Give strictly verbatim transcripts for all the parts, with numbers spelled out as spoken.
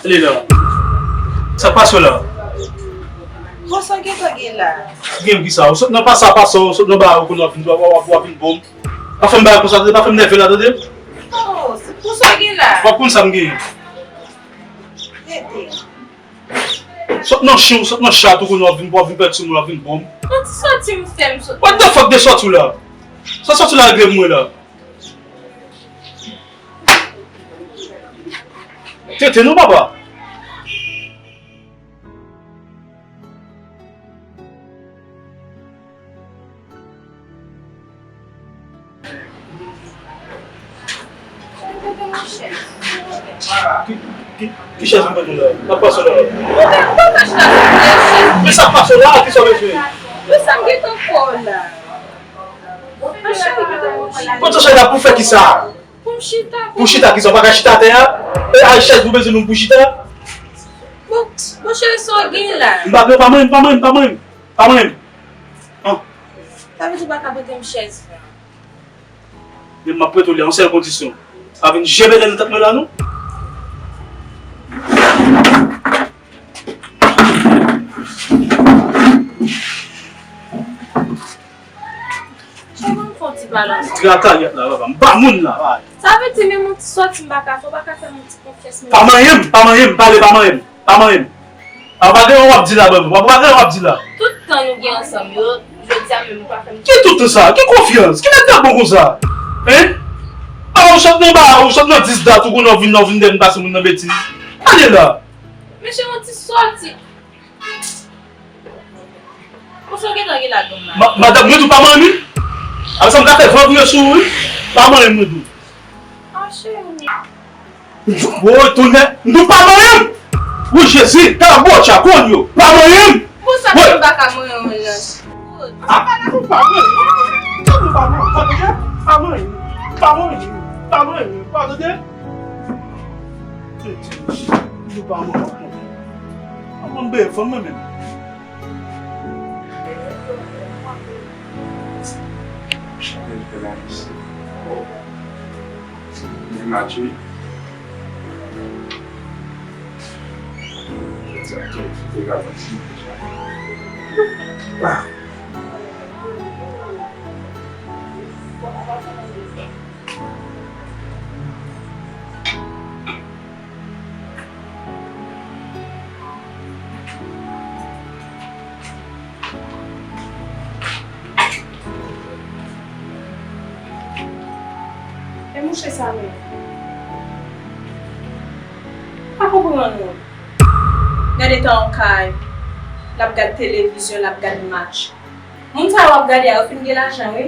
Ale la. Sa k pase w la? Bon, sa w gentan gen la? Gen ki sa? Ou sot nan pasa, pasa, ou sot nan ba, ou konn w ap vin, w ap, w ap, w ap vin bon. Pa fè m bagay konsa, tande, pa fè m nève la, tande. Oh, se pou sa w gen la? W ap konn sa m gen. Tete. Sot nan chen, ou sot nan chat, ou konn w ap vin, w ap vin pèdi moun, w ap vin bon. Bon, ti sòti m fè m sot. What the fuck de sòti w la? Sa sòti w la regle mwen la? Tete non papa. Ki, ki, ki chèz mwen mete la? Sa k pase w la? Men sa k pase w la? Kisa w bezwen? Men sa m gentan fè w la? Mwen cheri, mete mwen chita. Mete chita pou fè kisa? Pou m chita. Pou chita kisa? Ou pa ka chita atè a? E a chèz pou bezwen nou pou chita? Bon, bon cheri, sa w gen la? M pa, pa manyen m, pa manyen m, pa manyen m. Pa manyen m. An. Sa vle di w pa ka prete m chèz la? Men m ap prete w li a yon sèl kondisyon. Pa vin jebele nan tèt mwen la non. Cheri, ban m fè yon ti balanse. Traka yèt la, papa. M pa moun la, papa. Sa vle di menm yon ti sòti m pa ka fè, w pa ka fè m yon ti konfyans menm. Pa manyen m, pa manyen m, pale pa manyen m, pa manyen m. A, w pa gen w ap di la, ban m. W pa gen w ap di la. Tout tan nou gen ansanm yo, jodi a menm ou pa fè m. Ki tout tan sa? Ki konfyans? Ki nèg ta bon konsa? Hein? A, ou sot nan ba, ou sot nan dis dat, ou konnen w vin la, w vin dèyè m pase moun nan betiz. Ale la. Mesye, yon ti sòti. Ou sot gentan gen ladanm la. Ma-, madanm, mwen tou pa manyen m wi. Apre sa, m ka fè van vire sou ou wi. Pa manyen m mwen tou. Ah, cheri. Woy, tonnè, m tou pa manyen m. Woy, Jezi, ta bò tcha konn yo. Pa manyen m. Pou sa ke m pa ka manyen w la. Ah, ou pa manyen m. Ou pa manyen m. Pa manyen m. Pa manyen m. Pa manyen m. Pa tande. Tete, m tou pa manyen m. Mwen m byen fanm mwen menm. Chante l fè la isit. Li match wi. Sa tou, se te ka pase. Ah. E mouche sa menm? M pa konprann ou. Gade tan yon kay, l ap gad televizyon, l ap gad match. Moun sa yo w ap gade a, yo fin gen lajan wi.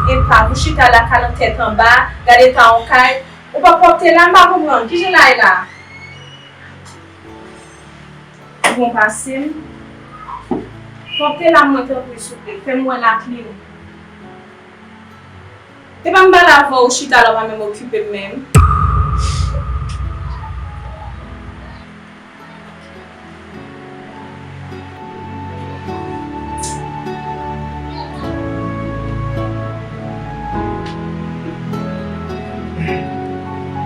Epa, pou chita la, kalan tèt anba, gade ta yon kay. Ou pa pwòpte la, m pa konprann. Kijan l ay la? Ou bon pase m? Pwòpte la mwen tanpri souple, fè m wè lakli w. Epa m pale avè w, ou chita la, w pa menm okipe m menm.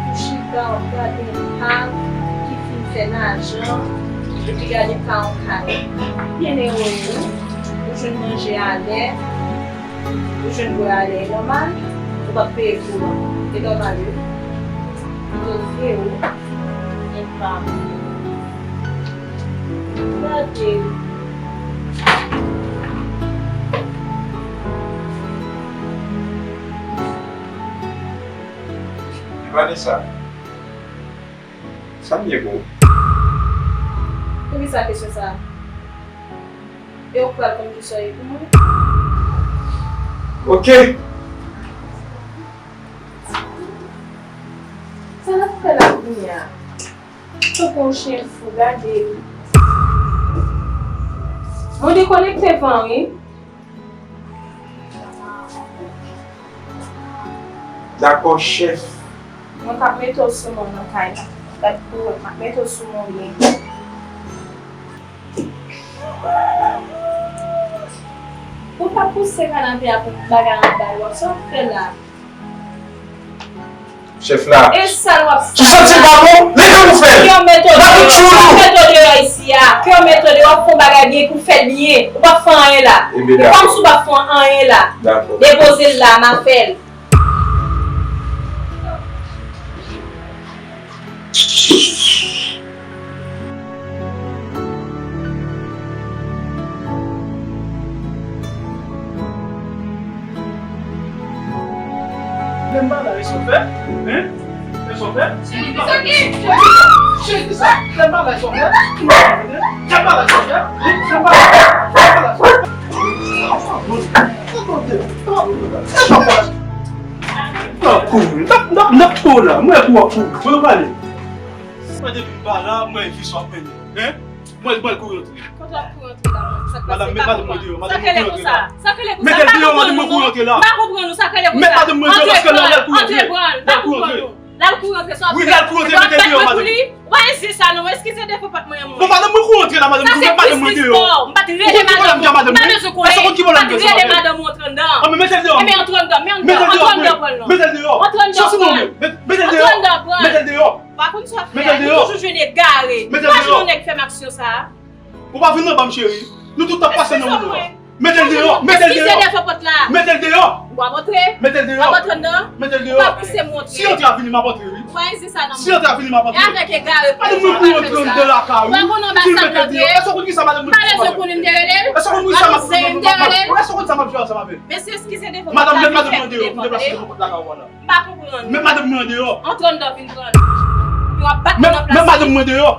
Ou chita w ap gade pa w ki fin fè lajan, epi gade pa w kay. Byen ere wi, ou jwenn manje alè, ou jwenn bwè alè, e nòmal, ou p ap peye kouran. E nòmal wi. Pito vye wi. Epa. Gade. Vanessa, sa m ye pou ou? Poukisa kesyon sa a? E ou pral konn kisa w ye pou mwen? Ok. Sa n ap fè la kounye a? Tankou yon chen fou, gade l. Mwen dekonekte van wi. Dakò, chèf. Mwen k ap mete w sou non nan kay la. Gad pou w wè, m ap mete w sou non byen. Ou pa pouse kanape a pou bagay anba l, w ap sa w ap fè la? Chèf la. E sa l w ap sa. Sou santi l pa bon, leve pou fè l. Kè w mete w deyò, kè w mete w deyò isi a. Kè w mete w deyò, w ap fè yon bagay byen pou w fè l byen. Ou p ap fè anyen la. E kòmsi w p ap fè anyen la. Depoze l la, m a fè l. Lè m pa la, e sa w fè? Hein? E sa w fè? Cheri, sa ki? Cheri, sa? Lè m pa la, e sa w fè? Lè m pa la, e sa w fè? Lè m pa la, e sa w fè? N ap kouri, n ap, n ap, n ap kouri la, mwen kou w ap kouri, mwen pale. Mwen depi m pa la, mwen vi sa w ap mennen. Hein? Mwen, mwen kouri antre. Kote w ap kouri antre la menm? Sa k pase? Madanm, met madanm mwen deyò, madanm mwen kouri antre la. Sa k rele konsa? Met el deyò, madanm mwen kouri antre la. M pa konprann ou, sa k rele konsa? Met madanm mwen deyò, paske la, l al kouri antre. Antre, pran l, antre, pran l. L al kouri antre. L al kouri antre, sa w ap fè? Wi, l al kouri antre, met el deyò, madanm. Ou pa enjije sa non, eskize devan pòt mwen an mwen. Bon, madanm mwen kouri antre la, madanm, ou met madanm mwen deyò. M pa t rele madanm mwen. Ou konn ki pwoblèm m gen ak madanm mwen? M pa bezwen konnen. Èske w konn ki pwoblèm m gen ak madanm mwen? M pa t rele madanm ou antre anndan. Anben, met el deyò. Ebyen, antre anndan, men anndan. Antre anndan, pran l non. Met el deyò. Antre anndan, pran l. Antre anndan, pran l. Met el deyò. Pa konn sa w ap fè a, ou toujou jwenn egare. Pa jwenn yon nèg fè m aksyon sa a. Ou pa vin anba m, cheri. Nou tout ap pase nan wout la. Met el deyò, met el deyò. Eskize devan pòt la. Met el deyò. W ap antre? Met el deyò. W ap antre anndan? Met el deyò. Ou pa pouse m antre. Si antre a vini, m ap antre, wi. Ou pa enjije sa non. Si antre a vini, m ap antre. E avèk egare. Madanm mwen kouri antre anndan lakay, wi. Ou pa konn anba sa m t antre? Èske w konn kisa madanm mwen fè? Pa bezwen konnen m te rele l. Èske w konn kisa m ap jwe ansanm avè w? Èske w konn sa m ap jwe ansanm avè w? Mesye, eskize devan pòt la, vin fè m devan. M pa konprann. Met madanm mwen deyò. Antre anndan, vin pran l. Yo ap bat mwen nan plas li. Met madanm mwen deyò.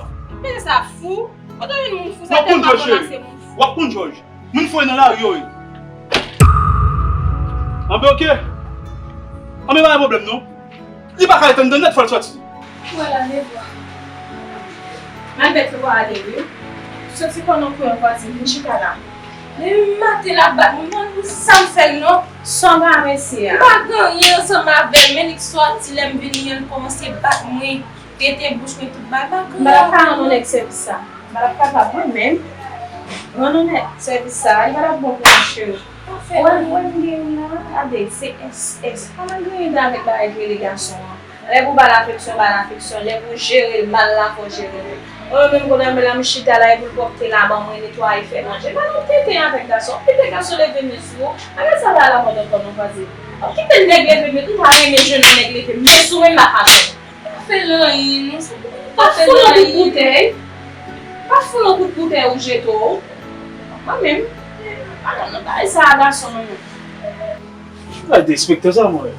Mesye sa fou. Kote w jwenn moun fou sa, tèlman ranmase moun fou. W ap konn jòj. W ap konn jòj. Moun fou yo nan lari yo, wi. Anben, oke. Anben, pa gen pwoblèm non. Li pa ka ret anndan nèt, fò l sòti. Ou wè l ale vwa. Malbèt yo ale wi. Soti kò nan kwen vwazin, vin chita la. Depi maten l ap bat mwen, mwen di sa m fè l non. San pa mesye a. M pa gen anyen ansanm avè l, men li k sòti lè m vini an, li kòmanse bat mwen, pete bouch mwen, tout bagay. M pa t ap ka rann yon nèg sèvis sa. M pa t ap kapab mwen menm rann yon nèg sèvis sa, li pa t ap bon pou mwen cheri. Ou wè, ou wè m gen youn la, gade, se S S. Kòman l genyen dan avèk bagay k rele gason an? Lè pou ba l afeksyon, ba l afeksyon. Lè pou jere l mal la, fò jere l. Mwen menm kounye a, men la m chita la, epi l pwòpte la ban mwen, netwaye, fè manje. Ba l yon tenten avèk gason. Kite gason leve men sou ou. Bagay sa pa alamòd ankò non, vwazin. Kite nèg leve men, m ta renmen jwenn yon nèg leve men sou mwen, m pa ka jwenn. Pa fè l anyen non, sa pa fè l anyen. Pa fout yon kout boutèy. Pa fout yon kout boutèy ou jete w. Mwen menm, pa nan bagay sa a gason mwen menm. Gade enspektè sa mwen.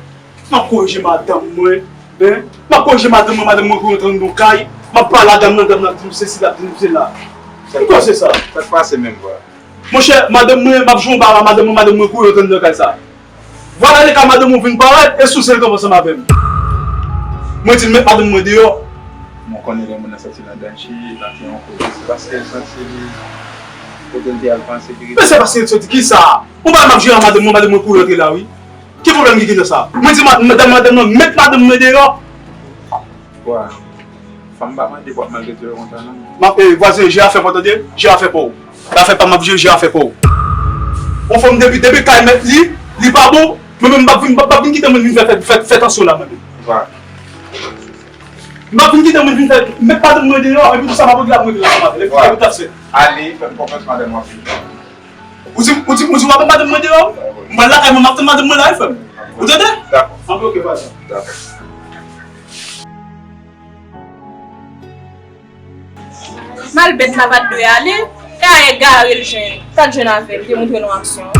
M ap korije madanm mwen, hein? M ap korije madanm mwen, madanm mwen kouri antre anndan kay. M ap pale a dam nan, dam nan ap di m sesi, l ap di m sela. Ki koze sa? Sa k pase menm, vwa? Monchè, madanm mwen, m ap jwe yon bara, madanm mwen, madanm mwen kouri antre anndan kay sa. Vwala le ka madanm mwen vin parèt, e souse l kanpe ansanm avè m. Mwen di l met madanm mwen deyò. Mwen konnen lè moun nan sòti nan danchi, nan ti yon kote, se paske l santi li kote l te al pa an sekirite. Men se paske l sòti kisa? Yon bagay m ap jere a madanm mwen, madanm mwen kouri antre la wi. Ki pwoblèm ki gentan sa? Mwen di madanm, madanm nan met madanm mwen deyò. Bwa, fanm pa mande bwa malgre tou yo kontan non. M ap, eh, vwazen, jere afè pa w tande, jere afè pa w. Afè pa m ap jere, jere afè pa w. Yon fanm depi, depi kay mèt li, li pa bon, mwen menm m p ap vin, m p ap vin kite moun vin fè, fè, fè, fè tansyon la mwen menm. Bwa. M p ap vin kite moun vin fè, met madanm mwen deyò, epi pou sa m ap regle ap regle ansanm avè l. Epi sa yo t ap fè. Ale, fè m konfyans madanm w ap vin. Ou di, ou di, ou di w ap madanm mwen deyò? M pral lakay mwen, m ap tann madanm mwen la wi frè m. Ou tande? Dakò. Anben oke, baz. Dakò. Malbèt la pa t dwe ale, e a egare l jwenn, sa l jwenn avè l, te montre nou aksyon.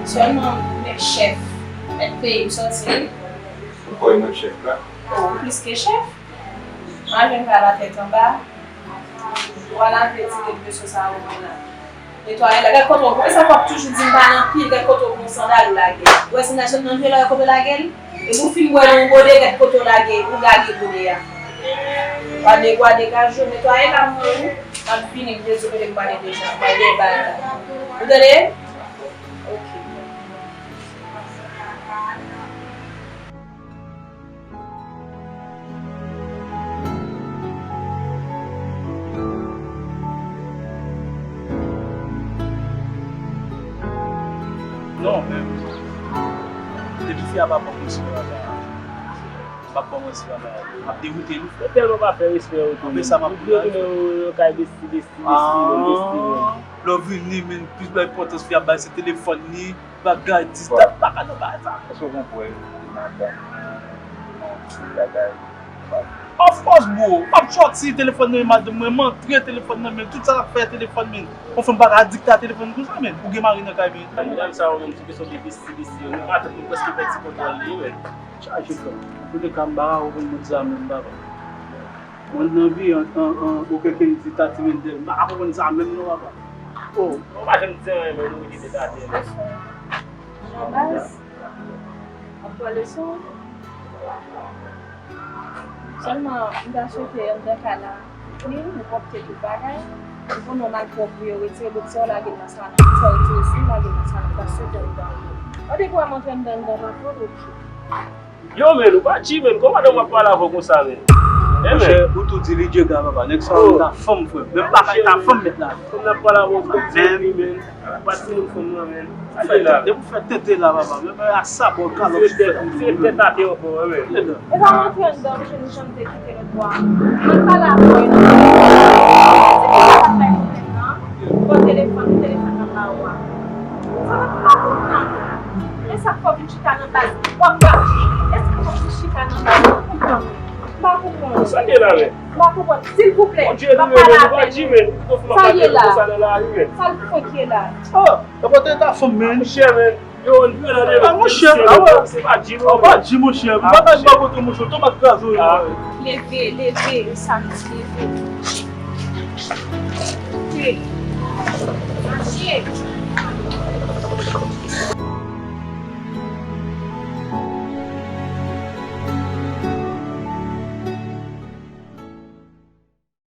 Sèlman, mèt chèf, mèt peyi m sòti, wi. Ou kwè menm chèf la? O, plis ke chèf. Mwen menm pa la tèt anba. Ou a lave ti debleso sa ou pran la. Netwaye la. Gad kote w pran. E sa k w ap toujou di m pa nan pil, gad kote w pran sandal ou lage. Ou wè sandal sot nan pye la, gad kote w lage l. Epi w fin bwè nan yon gode, gad kote w lage, ou lage gode a. W a de, w a degaje w, netwaye la mwen wi. M ap vini, m dezole, m pale deja. M pale de bagay la. Ou tande? Ok. Non, men depi fi a pa ban m respè, papa, pa ban m respè, papa, m ap dewoute li, frè. Yo tèlman pa fè respè yo tou. Apre sa, m ap yo tounen yo kay besti, besti, besti, men besti, men. Lè w vini, men plis bay enpòtans fi a bay se telefòn li. Bagay, dis dat, pa ka nan bagay sa. Èske w gon prèv, madanm, yon ti bagay? Of course, bro. M ap sòti, telefòn nan men madanm mwen, m antre, telefòn nan men, tout sa l ap fè, telefòn men. Yon fanm pa ka adikte a telefòn konsa, men. Ou gen mari nan kay, men. Medam sa yo menm, se kesyon de besti, besti yo. Nou pa tann, nou prèske pèdi kontwòl li, men. Chaje frè. An tou ka, m pa ka konprann moun sa menm, papa. Mwen nan vi an, an, an, ou kenken di Tati Mendel, m pa ka konprann sa menm non, papa. Oh. Ou pa janm di anyen, men nou rete tete atè, men. Nan baz, ap pran leson. Sèlman, m ta swete anndan kay la, nou, nou pwòpte tout bagay. Ou konnen w malpwòp, yo retire bout sa, w lage l nan salon. Sa w retire sou, lage l nan salon. M ta swete anndan. An depi w a m antre anndan, anndan pa twò, ok. Yo, men, ou pa G, men. Kòman madanm w ap pale avè w konsa, men? Eh, men. Monchè, ou tou di li djega, papa. Nèg sa yo ta fanm, frè. Menm pa kay ta fanm, mèt la. Fanm nan ap pale avè w, ou di li, men. Ou pa timoun fanm nan, men. Sa li la, men. Depi w fè tete la, papa. Menm a sa, bon, kalòt sou tèt ou. Tèt atè ankò, men. E pa m antre anndan, monchè, nou janm te kite lòt bò a. Mwen pale avè w, e nan telefòn. Se pa sa k bay pwoblèm nan. Bon, telefòn, telefòn nan ba ou a. Sa m pa konprann. E sa k fè w vin chita nan baz. W ap ba. E sa k fè w vin chita nan baz. M pa konprann. M pa konprann. Sa k ye la, men? M pa konprann. Silvouplè, m ap pale avè nou. Sa k ye la? Sa l fenk ye la? Ah, e pa tèt a fanm, men. Monchè, men. Yo, nou la, men. Ah, monchè, ah, wè. Se pa G, non. Ah, pa G, monchè. M pa bay ba kote, monchè. Tonm ap kraze w. Leve, leve, Sanos, leve. Mache.